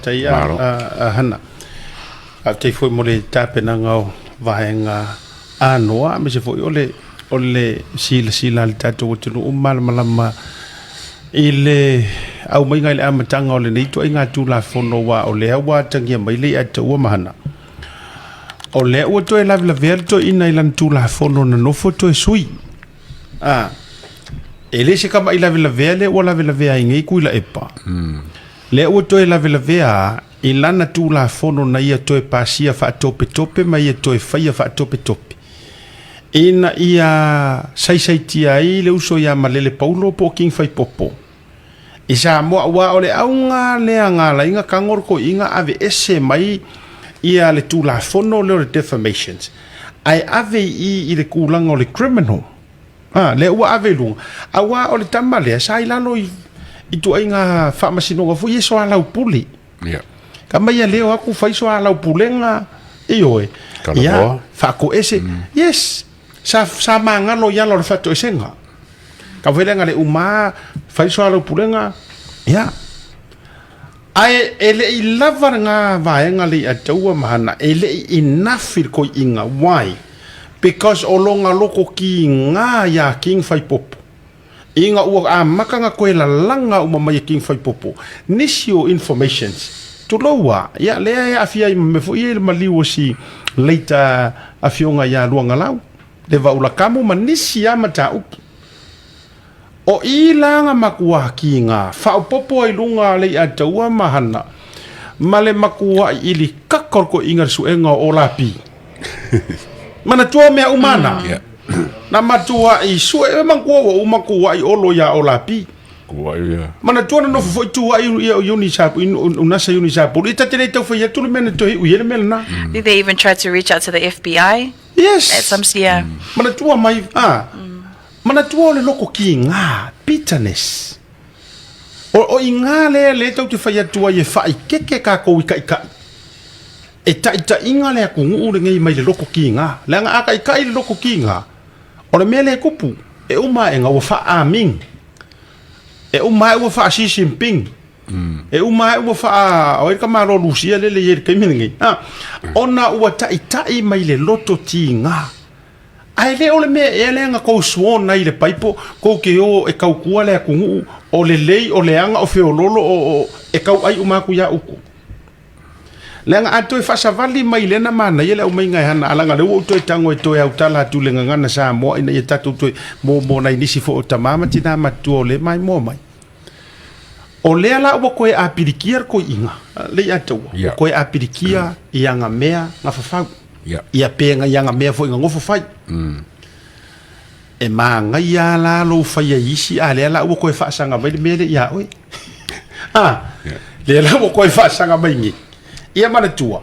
Tai a Hana. Faafetai foi mo le tapenaga o vaega anoa aemaise foi o le o le silasila a le tatou atunuu malamalama i le aumaiga i le amataga o lenei ituaiga Tulafono aua o lea ua atagia mai le ia te ua ma Hana. O lea ua toe lavelavea le toeaina i lana Tulafono na nofo toe sui. A, e le se tama'i lavelavea lea ua lavelavea ai nei Tuilaepa. Lea ua toe lavelavea i lana Tulafono na ia toe pasia faatopetope ma ia toe faia faatopetope, ina ia saisaitia ai le uso ia Malele Paulo po o King Faipopo i Samoa, aua o le auga lea na ala ai ona tago le toeaina aveese mai ia le Tulafono lea o le Defamations ae ave i i i le tulaga o le criminal. A, lea ua ave i luga, aua o le tama lea sa i lalo i ituaiga faamasinoga foi ia soalaupule. Yeah. Ka mai ia leo aku fai soalaupulega, ioe. Ia, faatoese. Yes, sa, sa magalo i ala o le faatoesega. Ka fai lea le uma fai soalaupulega, ia. Ae e le i lava lena vaega le ia taua ma hana, e le i enough i le koiiga. Why? Because o lona loko kiga iā King Faipopo, ina ua amata ona toe lalaga uma mai e King Faipopo nisi o informations, tulou a, ia lea e aafia ai ma mea foi ia i le maliu o si late afioga ia Luagalau, le Vaulakamu ma nisi lava mataupu. O i la nga makuā kiga faaopoopo ai luga le i'a taua ma hana, ma le makua'i ili kaka o le toeʻiga le suega o Olapi. Manatua mea uma ana. Yeah. Na matua'i sue e manatua ua uma tua'i olo iā Olapi. Tua'i ia. Manatua na nofo foi tua'i ia o Uni sa unasa Uni Sapulu. Ia ta te le tau fai atu le mea na toe iu i ai le mea lena. Did they even try to reach out to the FBI? Yes. At some, yeah. Manatua mai, ah. Manatua o le loko kīngā, bitterness. O, o i ngā lea le tau te whai atu ai e whaikeke kākou i kaʻikaʻi. E taʻitaʻiga le atunuu lenei mai le loko kīngā. Leaga a kaʻikaʻi le loko kīngā, o le mea lea e tupu, e uma aʻe ua faa-Ming, e uma aʻe ua faa-Xi Jinping, e uma aʻe ua faa, o ai le tamaloa Lusia lele i ai i le taimi lenei, a, ona ua taʻitaʻi mai le loto tigā. Ae le o le mea ea lea na kou sworn ai i le paipo, kou te o e tautua le atunuu, o lelei, o leaga, o feololo, o, o, e tauai uma atu iā outou. Leaga a toe faasavali mai lea na manaia le aumaiga e hana, a leaga lea ua ou toe tago e toe autala atu i le gagana Samoa ina ia tatou toe mo, mo nai nisi foi o tamā ma tinā matutua o lea e maimoa mai. O lea la ua toe apilikia le toeaiga, le ia taua, ua toe apilikia i aga mea na fafau. Ia pe i aga mea foi na nofo fai. E manaia la lou faia i isi, a lea la ua toe faasaga mai le mea lea ia oe. A, lea la ua toe faasaga mai nei. Ia manatua,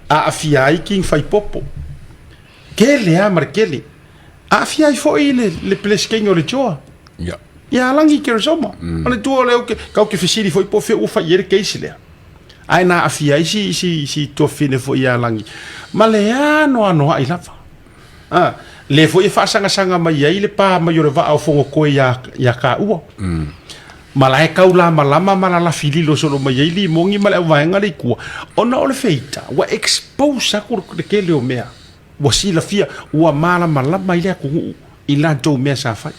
aafia ai King Faipopo. Tele lava ma le tele. Aafia ai foi le, le Peresetene o le Joa. Ia. Ia Alagi Keresoma. Manatua o lea ou te, kau te fesili foi po o fea ua fai i ai le case lea. Ae na aafia ai si, si, si tuafafine foi ia Alagi. Ma le anoanoai lava. A, lea foi e faasagasaga mai ai le pa mai o le vaa o Fonotoe iā, iā kāua. Ma la e tau lamalama ma lalafi lilo solo mai ai limogi ma le auvaega le i tua. Ona o le feita, ua expose atu le tele o mea. Ua silafia, ua malamalama ai le atunuu i latou mea sa fai.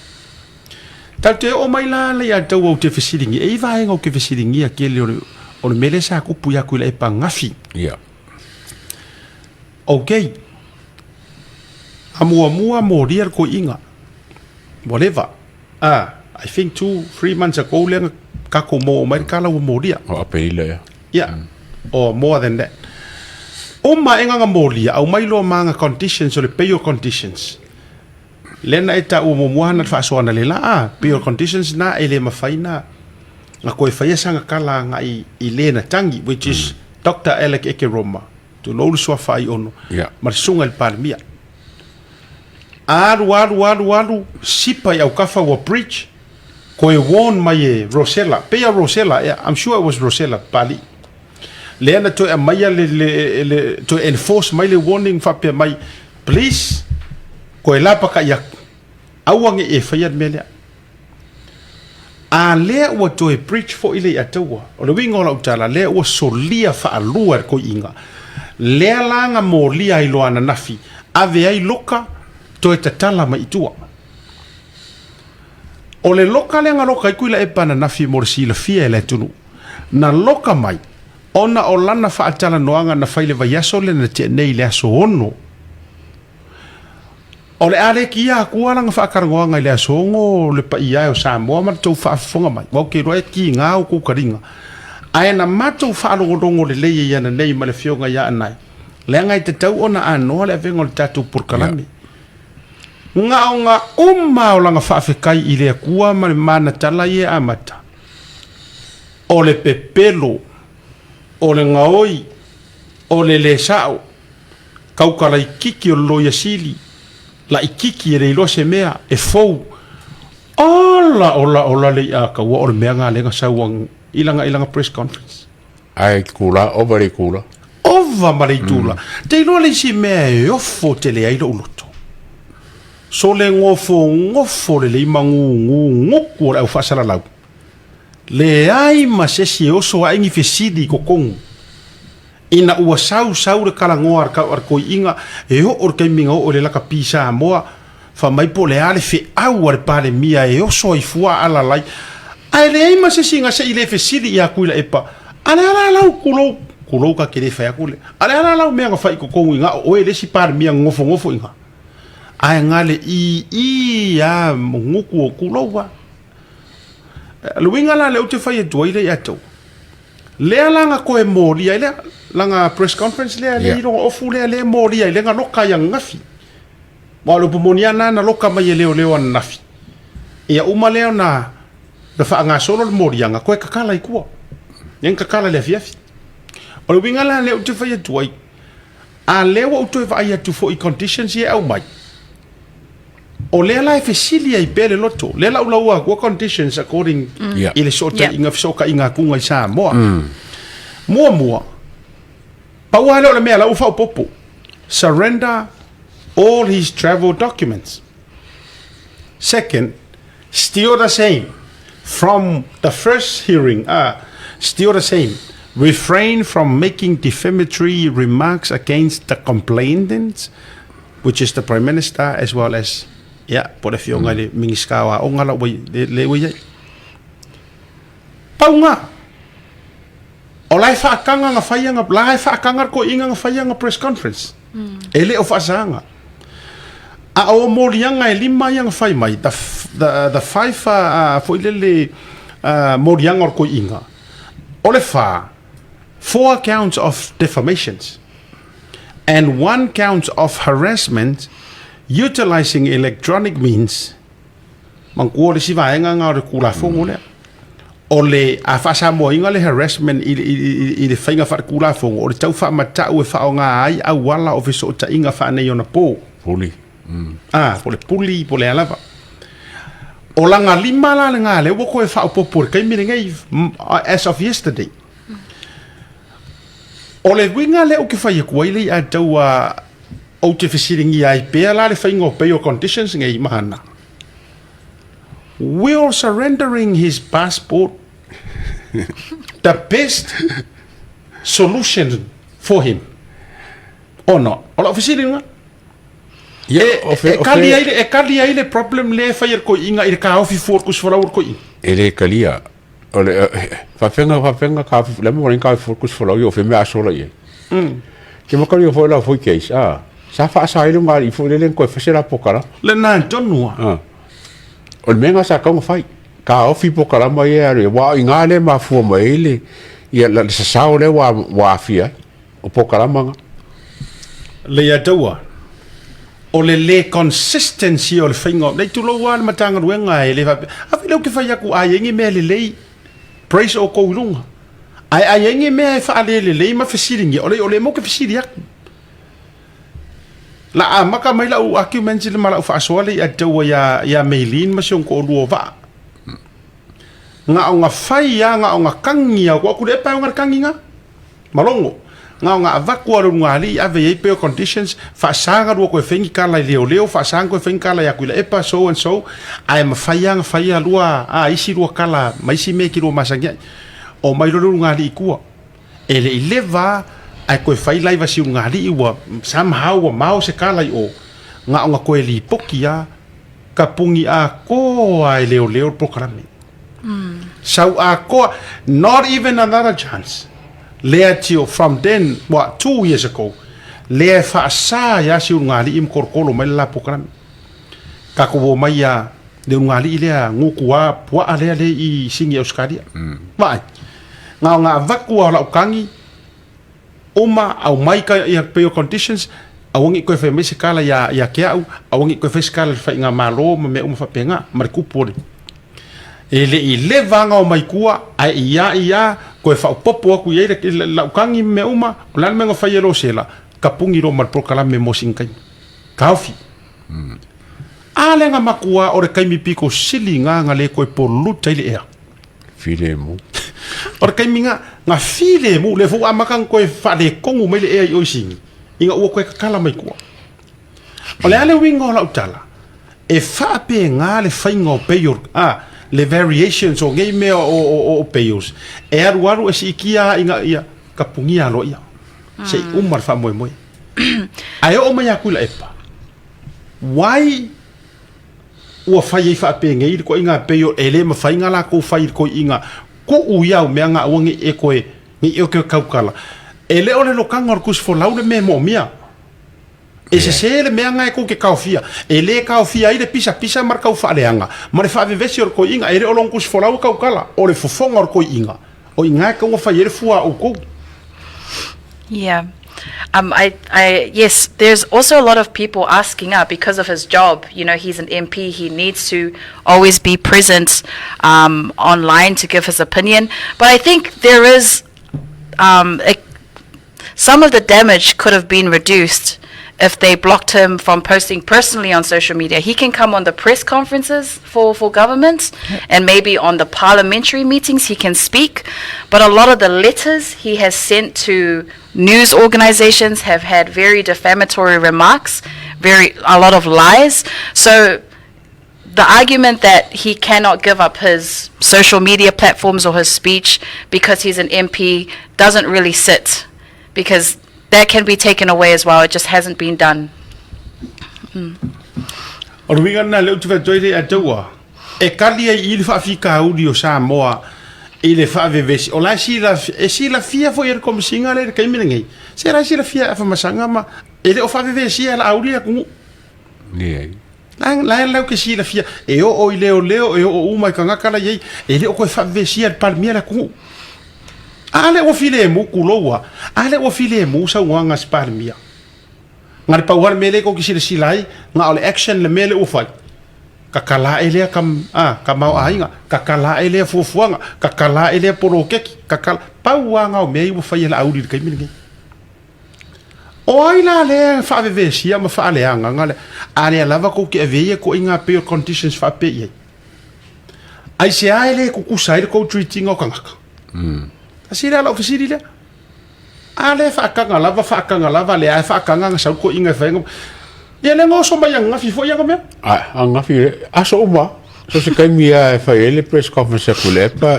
Tatou te oo mai la le ia tau ou te fesiligia, e i vaega ou te fesiligia tele o le, o le mea lea sa tupu ia Tuilaepa gafi. Yeah. Okay. A muamua molia le toeaiga. Ua leva. Ah, I think 2, 3 months ago lea na tatou maua mai le tala ua molia. O Aperila ia. Yeah. Or more than that. Uma aʻega na molia, aumai loa ma ana conditions o le bail conditions. Lea na e taua muamua hana le faasoa analeila, ah, bail conditions na e le mafai na na toe faia sana tala agai i le na tagi, which is Doctor Alec Ekeroma, tulou le suafa Aiono, ma le susuga i le Palemia. Alu, alu, alu, alu, sipa i autafa ua breach, Koe warn mai e Rosella, pei a Rosella, yeah, I'm sure it was Rosella, Papalii. Lea na toe aumaia le, le, le, toe enforce mai le warning faapea mai, please, koe lapakaʻi aku, aua ne i e faia le mea lea. A lea ua toe breach foi le iataua. O le uiga o lau tala, lea ua solia faalua e le koiiga. Lea la na molia ai loa ananafi, ave ai loka, toe tatala mai i tua. O le loka lea na loka ai Tuilaepa ananafi mo le silafia e le atunuu, na loka mai ona o lana faatalanoaga na fai le vaiaso lea na tea nei i le aso 6. O le a le kiia atua lana faatalanoaga i le aso 6 le paia e o Samoa ma le tou faafofoga mai, aua ou te iloa e kiga outou taliga. Ae na matou faalogologo lelei ai ananei ma le afioga ia Anae, leaga e tatau ona anoa le avega o le tatou polokalame. Gaoga uma o lana faafetai i le Atua ma le mana tala ia e amata, o le pepelo, o le gaoi, o le le sao, kauka laititi o le loia sili, laititi e le iloa se mea, e fou. Ola, ola, ola le i'a taua o le mea na lea na sau i lana, i lana press conference. Ae itula, ova le itula. Ova ma le itula. Te iloa le isi mea e ofo tele ai lou loto. So le gofogofo lelei ma gugugutu o le au faasalalau. Leai ma se isi e oso ae ni fesili i totonu. Ina ua sau sau le talanoa a le toeaina, e oo le taimi na oo i le lakapi Samoa, fai mai po o le a le feau a le Palemia e oso ai fua a alalai, ae leai ma se isi na se i le fesili ia Tuilaepa, a le a la lau tulou, tulou ta te le fai atu le, a le a la lau mea na fai i totonu i ina o oe le isi Palemia na nofonofo i ina? Ae na le ii a gutu o tulou a. O le uiga la lea ou te fai atu ai lea ia te au, Lea la na toe molia ai lea, lana press conference lea, lea i lona ofu lea, lea e molia ai, lea na loka ai ananafi. Aua o le upu moni lava lena na loka mai e leoleo ananafi. Ia uma lea ona na faagasolo le moliaga, toe tatala i tua. Lea na tatala i le afiafi. O le uiga la lea ou te fai atu ai, a lea ua ou toe vaai atu foi i conditions ia e aumai, O lea la e fesili ai pea le loto. Lea la u laua atua conditions according i le sootaiga, fesootaiga atuga i Samoa. Muamua, pau lava lea o le mea la ua faaopoopo, surrender all his travel documents. Second, still the same from the first hearing, still the same, refrain from making defamatory remarks against the complainants, which is the Prime Minister as well as ia, po o le Afioga i le Minisita o Aoga la ua le, le ua i ai. Pau ngā, o la e whaakanga nga whaianga, la e whaakanga ko inga nga whaianga press conference. E le o whaasanga. A o molianga e lima ia nga whai mai, the, the, the five uh, foi lele uh, molianga o ko inga. O le wha, four counts of defamations and one count of harassment utilizing electronic means, manatua o le isi vaega lena o le Tulafono lea, o le a faasamoaina le harassment i, i, i, i le faiga faaletulafono, o le tau faamatau e faaaoga ai auala o fesootaiga faaneionapo. Puli. Ah, po o le puli, po o le a lava. O lana lima la lena lea ua toe faaopoopo i le taimi lenei, as of yesterday. O le uiga lea ou te fai atu ai le ia tau a ou te fesiligia ai pea la le faiga o bail conditions nei ma ana. Will surrendering his passport the best solution for him or not? O lau fesili lena. Ia, E, o fe, e o kali fe, ai le, e kali ai le problem lea e fai e le koiiga i le taofi fua o le tusifolau o le koiiga. E le kalia. O le faafega faafega ka le mo le ka fo kus fo yo fe me asola ye. Ke mo ka yo fo la fo case ah. Sa fa sa ile ngali fo le le ko fa se la pokala. Le na tonu a. Ah. O le mea sa ka fai. Ka ofi pokala ma ye are wa i ngale ma fu ma ile ia la sa sa le wa wa fia o pokala ma. Le ia taua. O le le consistency o le faiga o, nei tulou lava le Matagaluega e le faapea, a fai lea ou te fai atu a i ai ni mea lelei, praise outou i luga. Ae a i ai ni mea e faalelelei ma fesiligia, o le o lea mo ke fesili atu. La amata mai lau arguments ma lau faasoa le ia taua ia, ia Maylene ma si ona toalua o Vaa. Na o na fai lava, na o na kagi lava, aku le epa e o na le kagi na. Malogo. Gaoga avatu a le ulugalii ave iai pay conditions, faasa galua koe fai ni kala i leoleo, faasa koe fai ni kala ia Tuilaepa, so and so, ae mafai a na fai a lua a isi lua kala ma isi mea e te lua masani ai. Omai loa le ulugalii i tua. E le i leva a ae toe fai live a si ulugalii ua somehow ua mao se kala i o, na ona toe lipoti a ka puni atoa e leoleo le polokalame. Sau atoa, not even another chance. Lea tio from then, what, 2 years ago, lea e faasa ai lava si ulugalii ma tolotolo mai le la polokalame. Tatou omai ia le ulugalii lea gutu a puaa lea lea i Sini Ausetalia. Vaai, na ona avatu lava o lau tagi, uma aumai ka ia pay conditions, aua ne i toe fai mai se tala ia ia te au, aua ne i toe fai se tala i le faigamalo ma mea uma faapena, ma le tupu o le. E le i leva lava ona omai i tua, ae ia ia toe faaopoopo atu i ai le lau tagi ma mea uma, o le a le mea na fai e Rosela? Tapuni loa ma le polokalame mo sina taimi. Taofi. A lea na matua o le taimi pito sili lena na le toe poluta ai le ea. Filemu. O le taimi na, na filemu, lea foi ua amata ona toe faaletonu mai le ea i o i Sini, ina ua toe tatala mai tua. O le a le uiga o lau tala? E faapena le faiga o bail, a, le variations o nei mea o bails, e alualu e siitia ina ia tapunia aloaia, se i uma le faamoemoe. Ae oo mai ia Tuilaepa, why ua fai ai faapenei le toaiga bail e le mafai ona latou fai i le toaiga tuu ia au mea na aua ne i e toe, ne i e toe tautala. E le o le lotaga o le tusi folau le mea e moomia. E sese le mea na e tou te taofia. E le taofia ai le pisapisa ma le taufaaleaga ma le faavevesi o le toeaina. E le o lona tusi folau e tautala, o le fofoga o le toeaina. O i ina e tatau ona fai ai le fua a outou. Yeah. Yes, there's also a lot of people asking because of his job. He's an MP. He needs to always be present online to give his opinion. But I think there is some of the damage could have been reduced if they blocked him from posting personally on social media. He can come on the press conferences for government and maybe on the parliamentary meetings he can speak. But a lot of the letters he has sent to news organizations have had very defamatory remarks, very a lot of lies. So the argument that he cannot give up his social media platforms or his speech because he's an MP doesn't really sit, because that can be taken away as well. It just hasn't been done. O le uiga lena lea ou te fai atu ai le ia te ua. E kali ai i le faafitauli o Samoa i le faavevesi. O la e silafia, e silafia foi e le Komesina lea i le taimi lenei. Se la e silafia e Afamasaga ma e le o faavevesia e Laauli le atunuu. Leai. La la lau ke silafia e oo i leoleo e oo uma i tagata la i ai e le o toe faavevesia e le Palemia le atunuu. A lea ua filemu tulou a, a lea ua filemu saunoaga a se Palemia. Na le pau lava le mea lea tou te silasila ai, na o le action le mea lea ua fai. Tatala ae lea ka, a, tamaoaiga, tatala ae lea fuafuaga, tatala ae lea poloketi, tatala, pau lava na o mea ia ua fai e Laauli i le taimi lenei. O ai la lea e faavevesia ma faaleaga na le, a lea lava tou te ave ia ituaiga pei o conditions faapea i ai. Aisea e le tutusa ai le tou treat ina o tagata? Tasi lea lau fesili lea. A lea e faataga lava, faataga lava, lea e faataga na sau toeaiina e fai ana... Ia lea na oso mai ananafi foi ana mea. A, ananafi, aso uma, so se taimi lava e fai ai le press conference a Tuilaepa,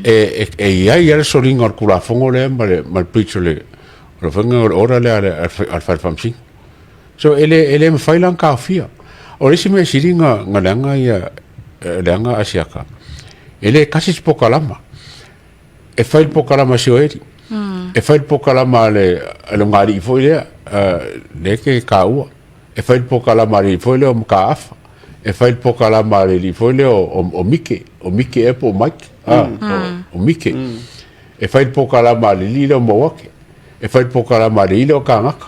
e i ai lava le soliga o le Tulafono lea ma le, ma le breach o le, o le faiga o le order lea a le, a le Fale Faamasino. So e le, e le mafai la ona taofia. O le isi mea sili na, na leaga ia, leaga Asiata, e le tasi se polokalama. E fai le polokalama a Sioeli, e fai le polokalama a le, a le ugaalii foi lea, lea ke taua, e fai le polokalama a le alii foi lea o Mataafa, e fai le polokalama a le alii foi lea o, o, o Mike, o Mike ea po o Mike, o, o Mike. E fai le polokalama a le alii lea o Mauake, e fai le polokalama a le alii lea o Kagaka.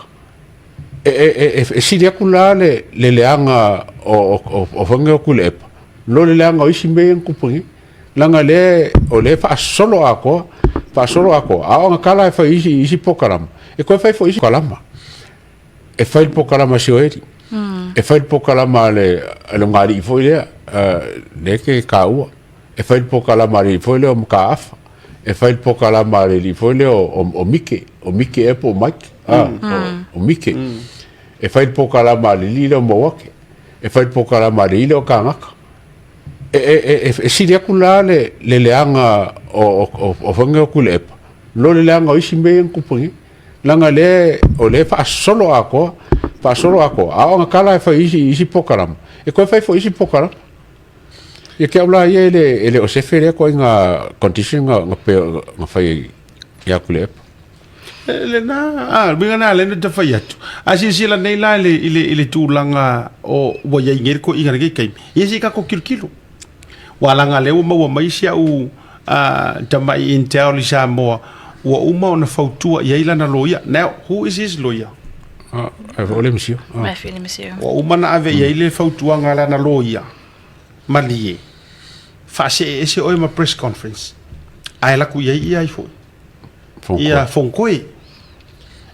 E, e, e, e sili atu la le, le leaga o, o, o, o faiga o Tuilaepa, lo le leaga o isi mea ia na tupu nei. Leaga lea, o lea e faasolo atoa, faasolo atoa. A o ana tala e fai i isi, isi polokalama, e toe fai foi isi polokalama. E fai le polokalama a Sioeli, e fai le polokalama a le, a le ugaalii foi lea, lea ke taua. E fai le polokalama a le alii foi lea o Mataafa, E fai le polokalama a le alii foi lea o Mike, o Mike ea po o Mike, a, o Mike. E fai le polokalama a le alii lea o Mauake. E fai le polokalama a le alii lea o Kagaka. E sili atu la le leaga o foi nei o Tuilaepa, lo le leaga o isi mea ia na tupu nei. Leaga lea, o lea e faasolo atoa, faasolo atoa. A o ana tala e fai i isi polokalama, e toe fai foi i isi polokalama. Ia te au la ia e le o sefe lea ituaiga condition na fai ia Tuilaepa. Lena, a, uiga na lea na ta fai atu. A silasila nei la i le, i le, i le tulaga o ua i ai nei le toeaina i lenei taimi, ia se i tatou tilotilo. Ua leaga lea ua maua mai si au tamai intel i Samoa, ua uma ona fautua i ai lana loia. Now, who is his lawyer? O le Msio. Ua uma ona ave i ai le fautuaga a lana loia, malie, faasee ese oe ma press conference, ae alu atu i ai ia ai foi. Ia Fonotoe.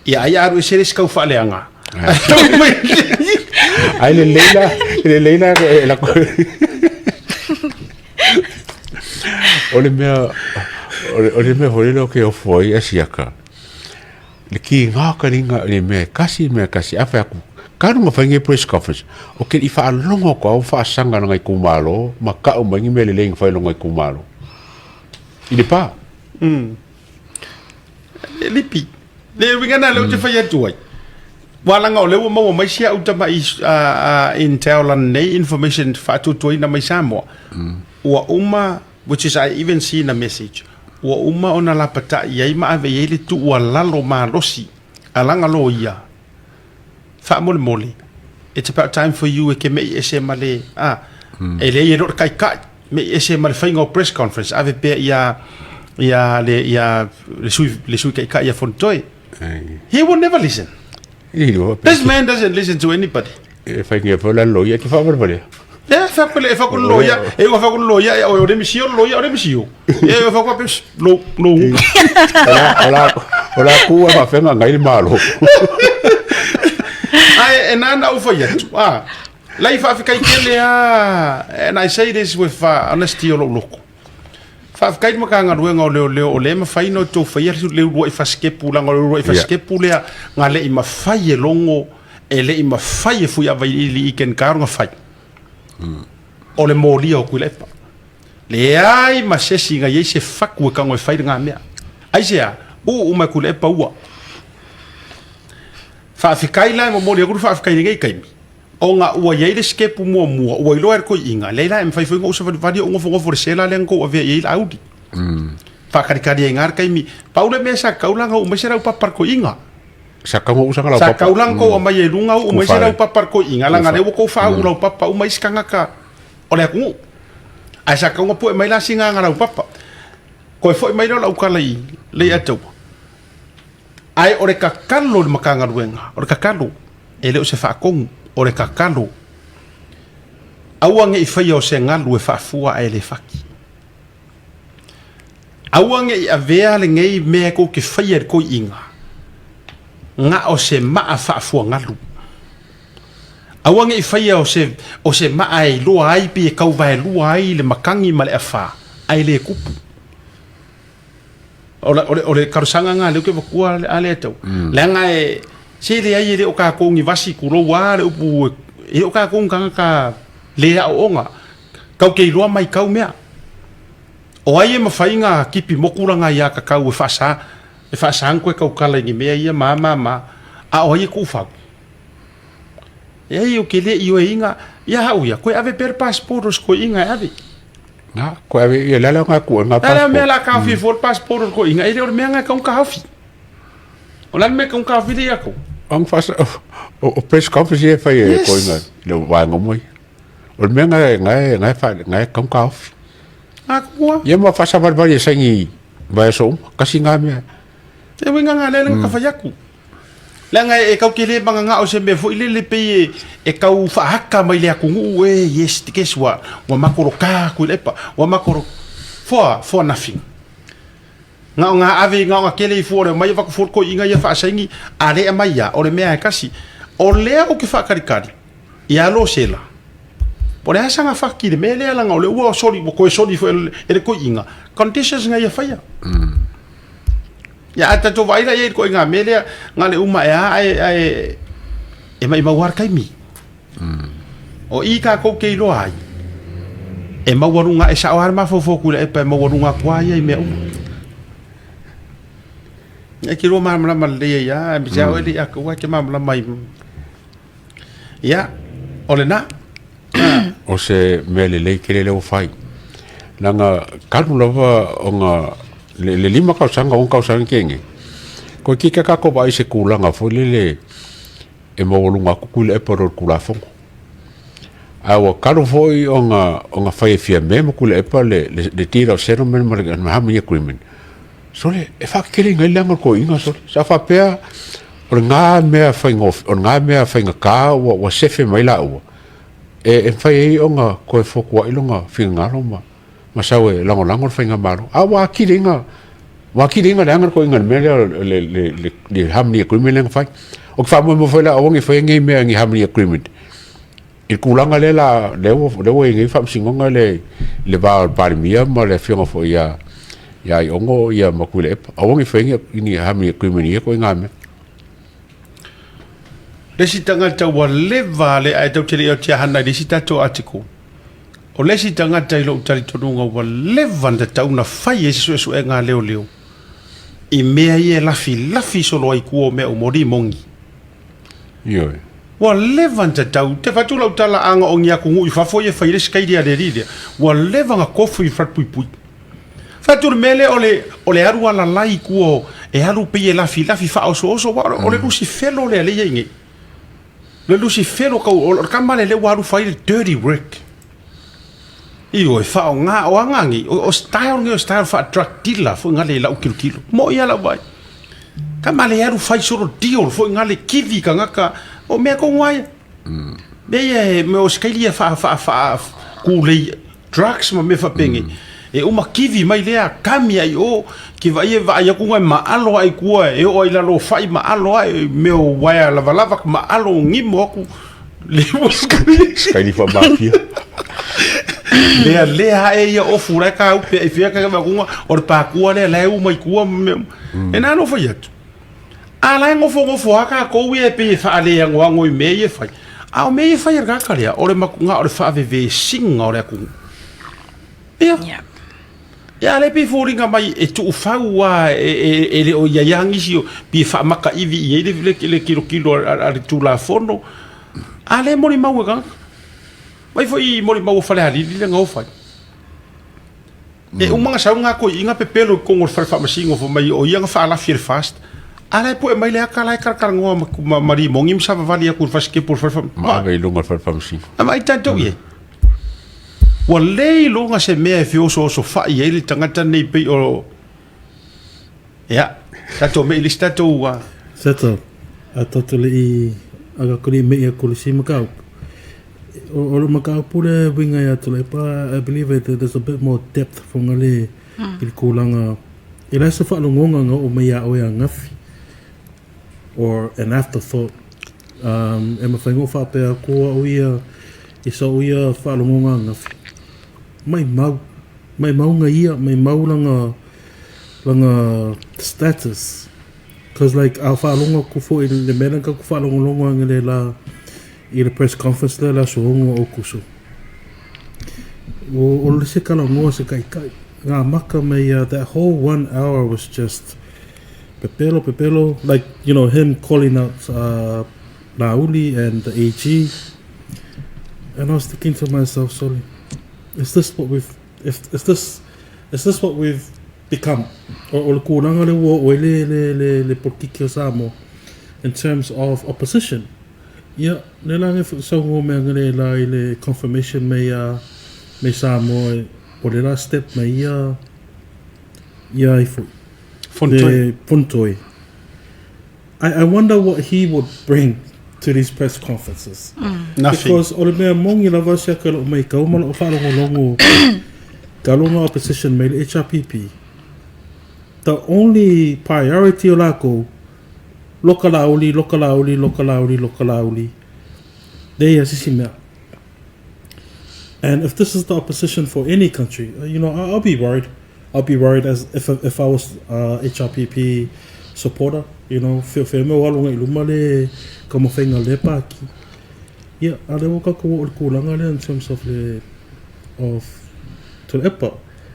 Ia ai alu ese le isi tau faaleaga. Ai lelei la, lelei la e la O le mea o le mea foi lea o ke ofo ai a siaka. Le ki ngā ka ringa le mea kasi mea kasi a fai aku. Kanu ma whainge press conference. O ke i whaalongo ko au whaasanga na ngai kumalo, ma kau mai ngi mea lelei ngai whailongo i kumalo. I le pā. Lipi. Le uiga na lea ou te fai atu ai. Ua laga o lea ua maua mai si au tamai intel nei information faatuatuaina mai Samoa. Ua uma, which is I even seen a message, ua uma ona lapatai ai ma ave i ai le tuualalo malosi a lana loia faamolemole, it's about time for you e ke me'i ese ma le, a, e leai e le o le taitai, me'i ese ma le faiga o press conference, ave pea ia, ia le, ia le sui, le sui taitai ia Fonotoe. He will never listen. This man doesn't listen to anybody. E fai ngia foi la loia te whaavalevale. E fa ko le fa ko loia, e fa ko loia e o le misio loia o le misio. E fa ko pe lo lo. Ola ola ola ku a whenga ngai le malo. Ai e nana u fai atu. Ah. Lai faafetai tele a and I say this with honesty o lou loko. Faafetai le Matagaluega o Leoleo o lea e mafai ona outou faia le uluai fasikepu leaga o le uluai fasikepu lea na le i mafai e Logo e le i mafai e Fuiavailiili i Ken Carr ona fai. O le molia o Tuilaepa. Leai ma se isi na i ai se fatu e tago e fai lena mea. Aisea? Uu uma e Tuilaepa ua. Faafetai la e momoli atu le faafetai i lenei taimi. Ona ua i ai le sikepu muamua, ua iloa e le toeaina, leai la e mafai foi ona ou savalivali ou nofonofo i le sela lea na tou avea i ai le auli. Faakalikali ai i ina le taimi. Pau le mea sa tatau la ona uu mai se laupapa i le toeaina. Sa tatau ona uu sana laupapa. Sa tatau la ona tou aumaia i luga uu mai se laupapa i le toeaina, leaga o lea ua tou faauu laupapa uma isi tagata o le atunuu. Ae sa tatau ona pue mai la sina ana laupapa. Toe foi mai lea o lau tala i Leiataua. Ae o le tatalo i le Matagaluega, o le tatalo, e le o se faatonu, o le tatalo, aua ne i faia o se galu e faafua ae le fati. Aua ne i avea lenei mea tou te faia i le toeaina, na o se maa faafua galu. Aua ne i faia o se, o se maa e iloa ai pe e tauvaelua ai le matagi ma le afa, ae le tupu. O le, o le, o le talosaga lena lea ou te avatua a le tau. Leaga e, se leai e le o tatou ni vasi tulou a le upu, e le o tatou ni tagata le aooga. Tatou te iloa maitau mea. O ai e mafai ona tipi moku lana aiatatau e faasa, e faasa ona toe tautala i ni mea ia ma a ma a ma a, a o ai e tuufau? Leai ou te le ioeina ia au ia, toe ave pea le passport o si toeaina e ave. Na, koe ave ia le ala ngā kua ngā passport. Le mea la taofi fua le passport o le toeaina, e le o le mea nga e tau taofi. O le a le mea e tau taofi le ia kou? Ang fasa o press conference ia fai e koinga le vaenga mai. O le mea nga nga nga fa nga tau taofi. A kua. Ia ma fasa valivali e saini vaiaso uma, kasi ngā mea. E uiga nga lele nga ka fai atu. Leaga e kau te le mangangao se mea foi lele pei e, e kau faahaka mai le atunuu e yes guess what ua makoroka aku i le epa ua makoro for for nothing. Na o nga ave na o nga kele i fua o le omai avatu fua le toeaina ia faasaini a le aumai a o le mea e tasi. O lea ou te faakalikali ia Losela. Po o le a saga faki i le mea lea leaga o lea ua soli ua toe soli foi e le toeaina conditions na ia faia. Ia a tatou vaai la i ai i le ituaiga mea lea na o le uma ae lava ae ae e maumau lava le taimi. O i tatou te iloa ai e maualuga e sao lava le mafaufau o Tuilaepa e maualuga atu lava ia i mea uma. E te lua malamalama lelei ai lava aemaise lava oe le Atua e te malamalama ai. Ia, o lena. O se mea lelei tele lea ua fai. Leaga talu lava ona le, le 5 tausaga, 6 tausaga tea nei, toeitiiti lava tatou vaai i se tulaga foi lele e maualuga atu Tuilaepa i lo le Tulafono. Ae ua talu foi ona, ona fai e Fiame ma Tuilaepa le, le, le deed of settlement ma le Harmony Agreement. Sole, e faateteleina ai le leaga o le toeaina, sole. Sa faapea, o lena mea faigofie, o lena mea faigata ua, ua sefe mai laua, e, e mafai ai ona toe fotuai lona finagalo ma, ma sau e lagolago le faigamalo. A ua atili ai na, ua atili ai na leaga le toeaina i le mea lea, le, le, le, le harmony agreement lea na fai. Ou te faamoemoe foi la, aua ne i faia nei mea ni harmony agreement i le tulaga lea la, lea ua, lea ua i ai nei faamasinoga le, le va o le Palemia ma le afioga foi ia, ia Aiono ia ma Tuilaepa. Aua ne i faia ni, ni harmony agreement i ia ituaiga mea. Le isi tagata ua leva le ae tatou te le i oti hana i le isi tatou article. O le isi tagata i lou talitonuga ua leva ona tatau ona fai ai se suesuega a leoleo i mea ia e lafilafi solo ai i tua o mea uma, o limogi. Ioe. Ua leva ona tatau, te fai atu lau tala a na o ni atunuu i fafo ia e fai ai le sikaili a le alii lea, ua leva ona tofu i falepuipui. Fai atu le mea lea o le, o le alu alalai i tua o, e alu pei e lafilafi faaosooso, aua o le lusifelo lea lea e i ai nei. Le lusifelo kau, o le tama lea lea ua alu fai le dirty work. Ioe, faaaoga, o aga nei, o, o style nei o style faa-drug dealer foi ngale i lau tilotilo. Mo'i lava lau vaai. Tama le alu fai solo deal foi ngale kivi tagata, o mea tonu lava ia. Mea ia e, mea o sikaili ia faa, faa, faa, kūlei drugs ma mea faapenei. E uma kivi mai lea, kami ai i o, ke vaai e vaai atu e maalo ae i tua, e oo ai i lalo o fai maalo ae, mea o uaea lavalava maalo gimo atu. Le ua Sikaili faamafia. Lea lea ae ia ofu la e kaupe ai fea ka vakuga o le pakua lea la e uma i tua ma mea uma. E na no fai atu. A la e nofonofo lava tatou ia e pei e faaleagoago i mea ia e fai. A o mea ia e fai e le tagata lea, o le makuga o le faavevesiga o le atunuu. Ia. Yeah. Ia, a lea pei e foliga mai e tuufau lava e le o i ai lava nisi o pei e faamakaiwi i ai le tilotilo a le Tulafono. A lea e molimau e tagata. Mai foi i molimau a Falealili lea na o fai. E uma ona sau lena toeaina pepelo i totonu o le fale faamasino fai mai o ia na faalafi e le FAST. A la e pue mai le ata la e talatalanoa ma, ma Rimoni ma savavali atu i le fasikepu o le fale faamasino. Ma ave i luga o le fale faamasino. A vaai tatou i ai. Ua le iloga se mea e feosoosofai ai le tagata lenei pei o... Ia, tatou mei i le isi tatou... Seto, a tatou le i a tatou le i mei atu i le isi mataupu. O le mataupu lea e uiga ia Tuilaepa, I believe that there's a bit more depth for le i le tulaga e leai se faalogoga na oo mai ia oe ananafi or an afterthought um, e mafai ona faapea atu au ia i sau ia faalogoga ananafi maimau maimau na ia maimau lana lana status cause like a faalogo atu foi i le mea lea na tatou faalogologo analeila i le press conference lea i le aso 6 o Aokuso o le se talanoa se taitai na amata mai ia that whole one hour was just pepelo pepelo like you know him calling out uh, Laauli and the AG and I was thinking to myself sorry is this what we've if, is this is this what we've become o, o le tulaga lea ua oo ai le, le, le, le polokiki o Samoa in terms of opposition ia le la nge saunoa mea ngale la i le confirmation mai a mai Samoa o le la step mai ia ia ai foi Fontoi. Le Fontoi. I, I wonder what he would bring to these press conferences. Nothing. Because o le mea moni lava se aka loo mai kau ma loo faalogologo talu ona opposition mai le HRPP. The only priority o lakou, loka Laauli, loka Laauli, loka Laauli, loka Laauli. Leai a se isi mea. And if this is the opposition for any country, uh, you know, I, I'll be worried. I'll be worried as if if I was uh, HRPP supporter, you know, feel feel me walo ngai luma le ka mo whainga le paki. Yeah, a le waka ko o le kūlanga le in terms of le of Tuilaepa.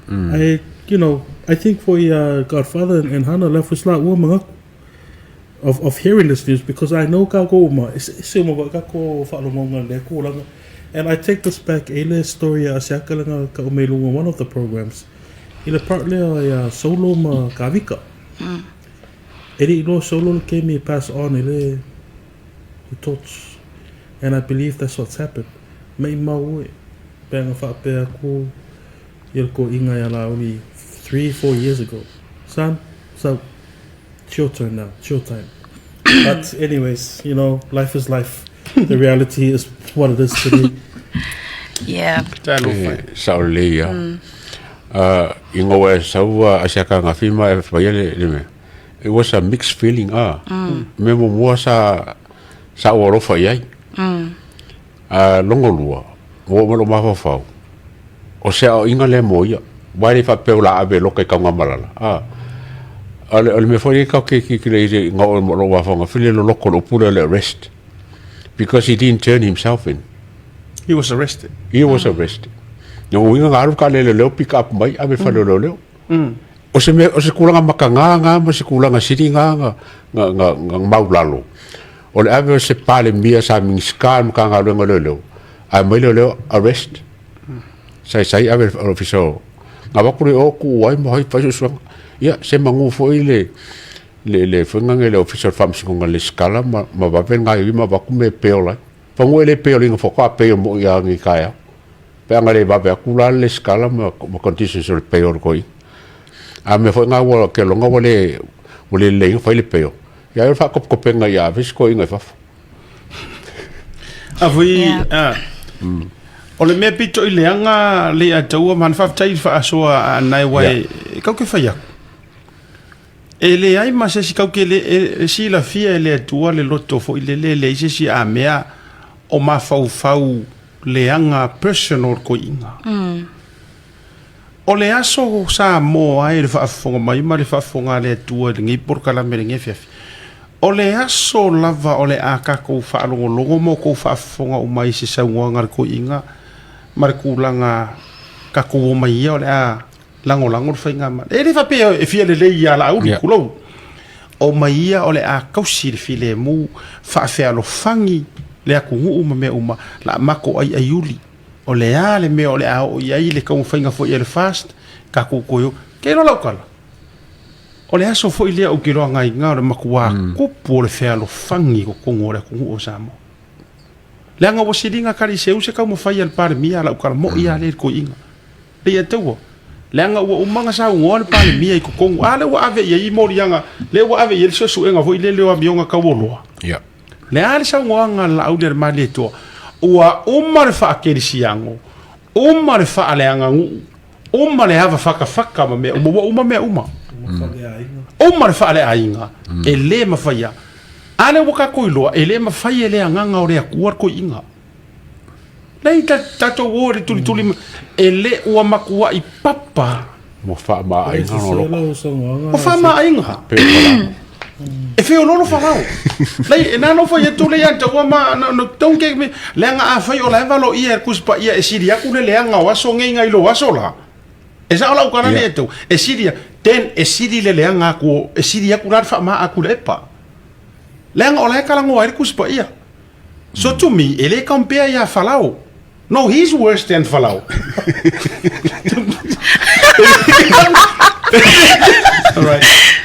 I you know, I think for uh, Godfather and, and Hana left was like ua mangaku of of hearing this news because I know ka ko uma se uma ka ko whaalongonga le kūlanga. And I take this back e le story a se akalanga ka umelunga one of the programs. I le part lea ia Solo ma Kavika. E li lo Solo le kemi pass on e le the torch. And I believe that's what's happened. Mei mau e. Pe nga whaapea ku ia ko inga ia la only 3, 4 years ago. Son, so it's your turn now. It's your time. But anyways, you know, life is life. The reality is what it is today. Yeah. Talofa. E, sao lelei ia. Ah, ina ua e sau a asiaka agafi ma e faia le, le mea. It was a mixed feeling ah. Me muamua sa sa ou alofa i ai. A longo lua, ua oo mai lou mafaufau, o se aoaiga lea mo ia. Aua e le faapea o le a ave e loka i Kaugamalala. Ah. O le, o le mea foi lea kau ke ki ki le i nga oo ma lou mafaufau, fili loloko lou pule o le arrest. Because he didn't turn himself in. He was arrested. He was arrested. No uiga nga alu ka le leo pick up mai ave fale leo leo. O se mea o se kulaga makagā gā ma se kulaga sili gā nga nga nga nga maulalo. O le ave o se Palemia sa Minisita o le Matagaluega o Leoleo ae aumai leoleo arrest. Saisai ave le ofisa o nga avatu le o tuu ai ma fai fai suesuega. Ia se manu foi le le le faiga le ofisa o le Faamasinoga le lesitala ma ma vave le gaoioi ma avatu mea e bail ai. Pagua e le bail ina faatoa bail moi lava nei taeao. Pe a na le vave atu la le lesitala ma ma conditions o le bail o le toeaina. A o le mea foi lena ua keloga ua le ua le lelei ona fai le bail. Ia ai o le faatopetopeina ia ave isi toeaina i fafo. A foi a o le mea pito i leaga le ia taua ma faafetai i le faasoa a nai wai e kau ke fai aku. E leai ma se isi kau ke le e silafia e le Atua le loto foi lele e leai se isi a mea o mafaufau leaga personal koiʻiga. O le aso Samoa ai le faafofoga mai ma le faafofoga a le Atua i lenei polokalame i lenei afiafi, o le aso lava o le a tatou faalogologo ma outou faafofoga uma i se saunoaga a le koiʻiga ma le tulaga tatou omai ia o le a lagolago le faigamalo. E le faapea e fia lelei ia Laauli, yeah. Kulou. O mai ia o le a kausi le filemu, faafealofagi le atunuu ma mea uma, la mako ai aiuli. O le a le mea o le a oo i ai le taumafaiga foi a le FAST, tatou toe o. Ke iloa lau tala, o le aso foi lea ou te iloa aiga o le matua tupu o le fealofagi i totonu o le atunuu o Samoa. Leaga ua siliga kaliseu se taumafai a le Palemia a lau tala, mo'i lava lea i le toeaina. Le ia taua, leaga ua uma ona saunoa le Palemia i totonu, a lea ua ave i ai moliaga, lea ua ave i ai le suesuega foi lele o amioga taualoa. Ia. Le a le saunoaga a le Laauli a le Malietoa, ua uma le faakerisiano, uma le faaleaganuu, uma le ava fakafaka ma mea uma, ua uma mea uma. Uma le faaleaiga, e le mafai a. A lea ua tatou iloa, e le mafai e le agaga o le Atua le toeaiina. Lei tatou o i le tulituli e le ua matuai papa. Ua faamaaiga no loko. Ua faamaaiga. E feololo Farao. Lei e nano fai atu lei anta ua ma no no don't get me leaga afai o la e valo ia e Tusi Paia e sili atu le leaga o aso nei nai lo aso la. E sao lau tala lea atu e sili then e sili le leaga atu e sili atu la le faamaa a Tuilaepa. Leaga o la e talanoa ai le Tusi Paia. So to me, e le compare ia Falao. No, he's worse than Falao. All right.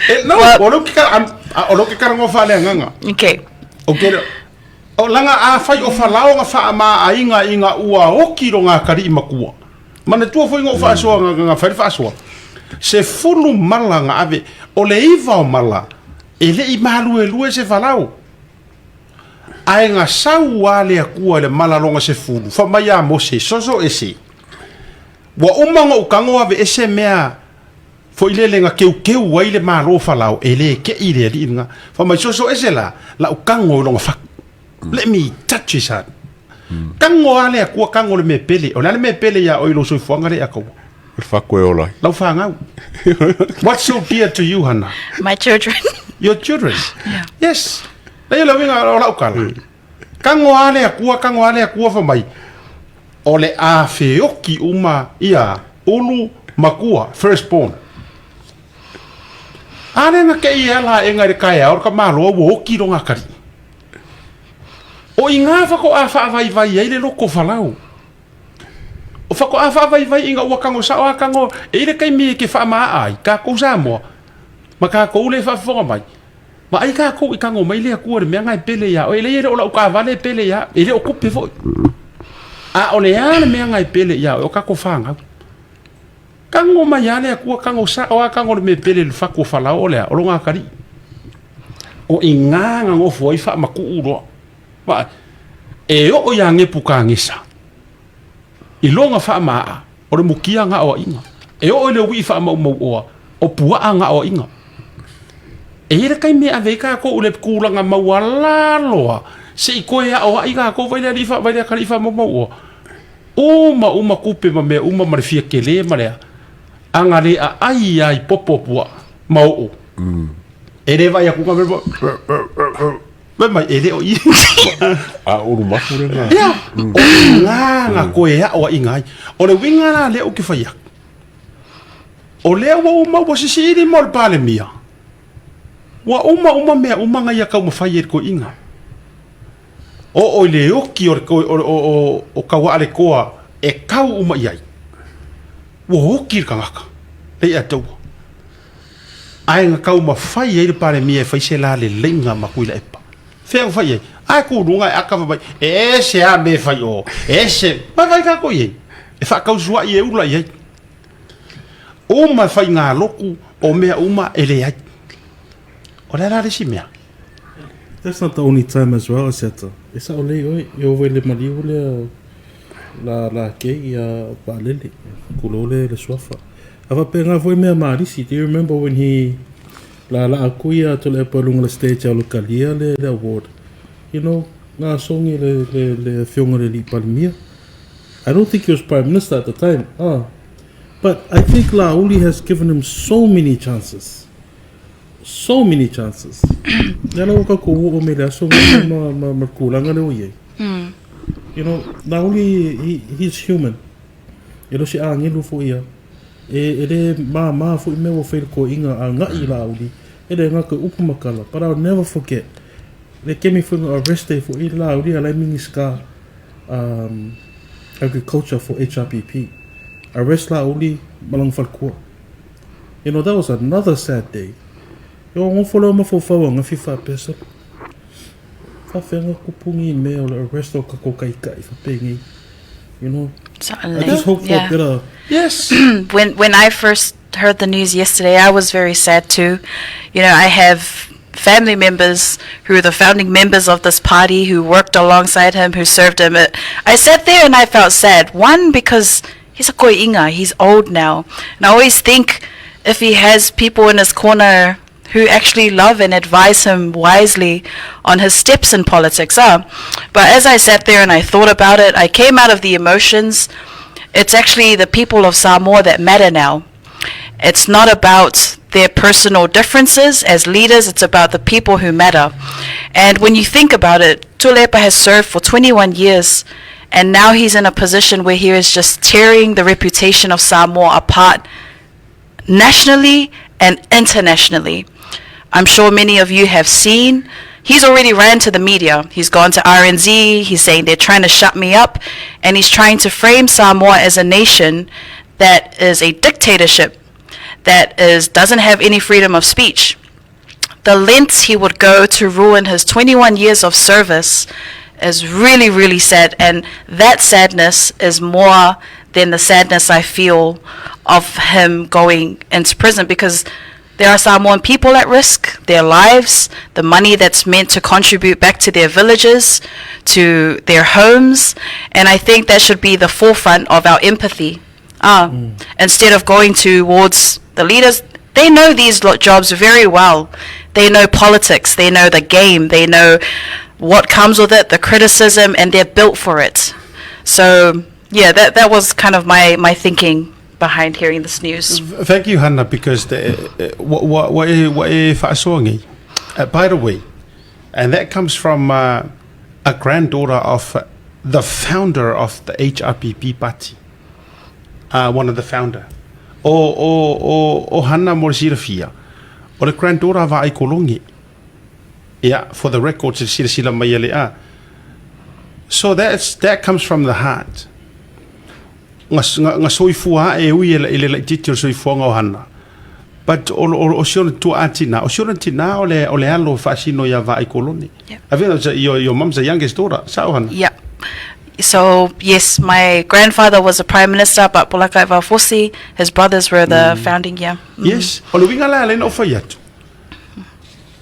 Eh, no, Well- o lo ke ka o lo ke karango fa le nganga. Okay. O ke o langa a fai o Falao nga fa ma ainga inga ua oki ro nga kari makua. Manatua foi ngo fa soa nga nga fa fa soa. Se fulu mala nga ave o le iva o mala e le i maluelue se Falao. Ae na sau lava le Atua i le malaloga sefulu, fai mai ia Mose, Soso ese, ua uma ona ou tago aveese mea foi lele na keukeu ai le malo o Falao, e le keʻi le alii lena. Fai mai, Soso ese la, la ou tago i lona fatu. Let me touch his heart. Tago lava le Atua tago i le mea pele. O le a le mea pele iā oe i lou soifuaga lea Kaua? O le fatu e ola ai. Lau fanau. What's so dear to you, Hannah? My children. Your children? Yeah. Yes. Leai o le uiga o lau tala. Tago lava le Atua, tago lava le Atua fai mai, o le a feoki uma ia ulu makua, first born. A lea na te i ala aʻega i le taeao le tamaloa ua oti lona atalii. O i gā faatoa faavaivai ai le loto falau. O faatoa faavaivai ina ua tago sao a tago e i le taimi e te faamaaa ai tatou Samoa ma tatou le faafofoga mai. Vaai tatou i tago mai le Atua i le mea na e pele ia oe. E leai e le o lau taavale e pele ia, e le o tupe foi. A o le a le mea na e pele ia oe, o tatou fanau. Tago mai a le Atua tago sao a tago le mea pele i le fatu o Falao o le a? O lona atalii. O i gā na nofo ai faamatuu loa. Vaai, e oo iā Nepukanesa i lona faamaa, o le mukia gaoaiga. E oo i le uii faamaumauoa, o puaa gaoaiga. E i ai le taimi e ave ai tatou i le tulaga maualalo se i toe aoai tatou vai le alii vai le atalii faamaumauoa. Uma uma tupe ma mea uma ma le fia tele ma le a, a na le aai lava i popo o puaa ma oo. E le vaai atu Fai mai, e le o i. A ulu mafu le na. Ia, o ngā ngā koe a oa inga ai. O le winga la lea uke whai aku. O lea ua uma ua sisiili mo le Palemia. Ua uma uma mea uma ngai a taumafai e le toeaina. Oo i le oki o le o, o, o, o Kauaalekoa e kau uma i ai. Ua oki le tagata. Lei'ataua. Ae na taumafai ai le Palemia e fai se la leleiga ma Tuilaepa. Fea na fai ai? Ae tu luga e aka fai mai, e ese a me fai o, e ese. Vai vai tatou i ai. E faatausuai e ula i ai. Uma e faigalotu o mea uma e leai. O le a la le isi mea? That's not the only time as well, Asiata. E sao lelei oe, e oo i le maliu lea la la kei ia vaalele, tulou le le suafa. A faapena foi mea ma alisi, do you remember when he la la aku ia Tuilaepa i luga o le stage a o le kalia le le award. You know, nga songi le le le afioga i le alii Palemia. I don't think he was prime minister at the time, ah. But I think Laauli has given him so many chances. So many chances. Lea la ua tatou oo mai le aso lenei ma, ma, ma le tulaga lea ua i ai. You know, Laauli, he, he's human. E le o se agelu foi ia. E, e le māmā foi mea ua fai le toeaina agai i Laauli, e le gata i upu ma tala, but I'll never forget le kemi foi na arrest ai foi Laauli a la e Minisita um, Agriculture for HRPP. Arrest Laauli ma lona faletua. You know, that was another sad day. E o ngofo leo mafaufau a ngafi faapea sa faafea nga kupu ngi mea o le arrest o kako kaikai faapea You know, Certainly. I just hope for yeah. a better. Yes. When when I first heard the news yesterday, I was very sad too. You know, I have family members who are the founding members of this party who worked alongside him, who served him. It, I sat there and I felt sad. One, because he's a koinga, he's old now. And I always think if he has people in his corner who actually love and advise him wisely on his steps in politics. Ah. But as I sat there and I thought about it, I came out of the emotions. It's actually the people of Samoa that matter now. It's not about their personal differences as leaders, it's about the people who matter. And when you think about it, Tuilaepa has served for 21 years, and now he's in a position where he is just tearing the reputation of Samoa apart nationally and internationally. I'm sure many of you have seen. He's already ran to the media. He's gone to RNZ. He's saying they're trying to shut me up. And he's trying to frame Samoa as a nation that is a dictatorship, that is doesn't have any freedom of speech. The lengths he would go to ruin his 21 years of service is really, really sad. And that sadness is more than the sadness I feel of him going into prison because there are Samoan people at risk, their lives, the money that's meant to contribute back to their villages, to their homes. And I think that should be the forefront of our empathy. Ah, Instead of going towards the leaders, they know these jobs very well. They know politics, they know the game, they know what comes with it, the criticism, and they're built for it. So, yeah, that, that was kind of my, my thinking behind hearing this news. Thank you, Hannah, because the, what, what, what, what, by the way, and that comes from uh, a granddaughter of the founder of the HRPP party, uh, one of the founder. O, o, o, o Hannah mo le silafia, o le granddaughter a Vaaikolongi. Yeah, for the records, e silasila mai e le a. So that's, that comes from the heart. Nga, nga, nga soifua e ui e le, i le laitiiti o le soifuaga o Hana. But o, o, o si ona tuaatina, o si ona tina o le, o le alo faasino ia Vaaikolone. Yep. I think that's your, your mum's the youngest daughter, sa'o Hana? Yeah. So, yes, my grandfather was a prime minister, but Polakaiva Fosi, his brothers were the founding, yeah. Yes, o le uiga la lea na ou fai atu.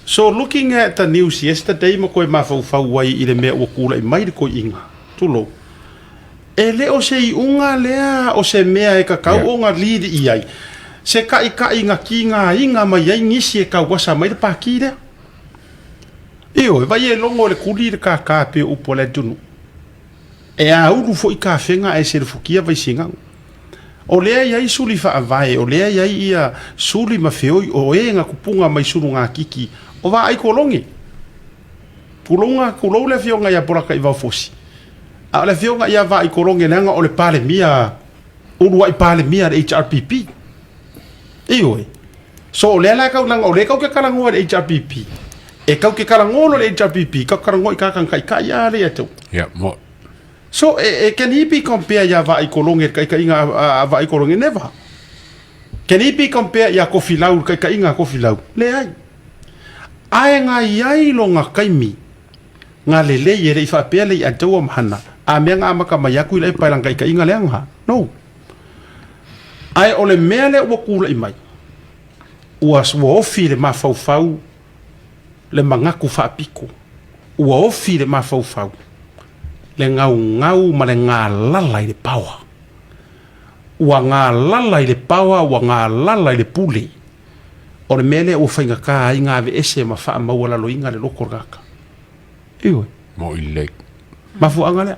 So looking at the news yesterday ma koe mafaufau ai i le mea ua kula'i mai le koi'iga, tulou, e le o se iʻuga lea o se mea e kakau Yeah. o ga liliʻi ai se kaʻikaʻiga kigaina mai ai nisi e kauasa mai le pākī lea. Ioe, vai e logo i le kuli i le kākā pei o upu a le atunuu. E aulu foʻi kafega ae selefukia vaisigago. O lea e i ai suli faavae, o lea e i ai ia suli ma feoi o e na kupuga mai sulugakiki o vaai kologi. Tulouga, tulou le afioga ia Polataivao Fosi. A o le afioga ia Vaai Kologi leaga o le Palemia, uluai Palemia a le HRPP. Ioe. So o lea la e kau leaga o lea e kau ke talanoa i le HRPP. E kau ke talanoa loa i le HRPP, kau ke talanoa i tagata na taitai a lea ia te au. Ia, mo. So e, e can he be compare ia Vaai Kologi i le taitaiga a, a, a Vaai Kologi? Never. Can he be compare ia Kofilau i le taitaiga a Kofilau? Leai. Ae na i ai lona taimi na lelei e le i faapea le i ataua ma hana a mea na amata mai aku i le epa i lana taitaiga leaga. No. Ae o le mea lea ua kula'i mai, ua, ua ofi i le mafaufau le manatu faapito, ua ofi i le mafaufau le gaugau ma le galala i le paoa. Ua galala i le paoa, ua galala i le pule. O le mea lea ua faigata ai na aveese ma faamaualaloina le loto o le tagata. Ioe. Mo i lelei. Mafuaaga lea.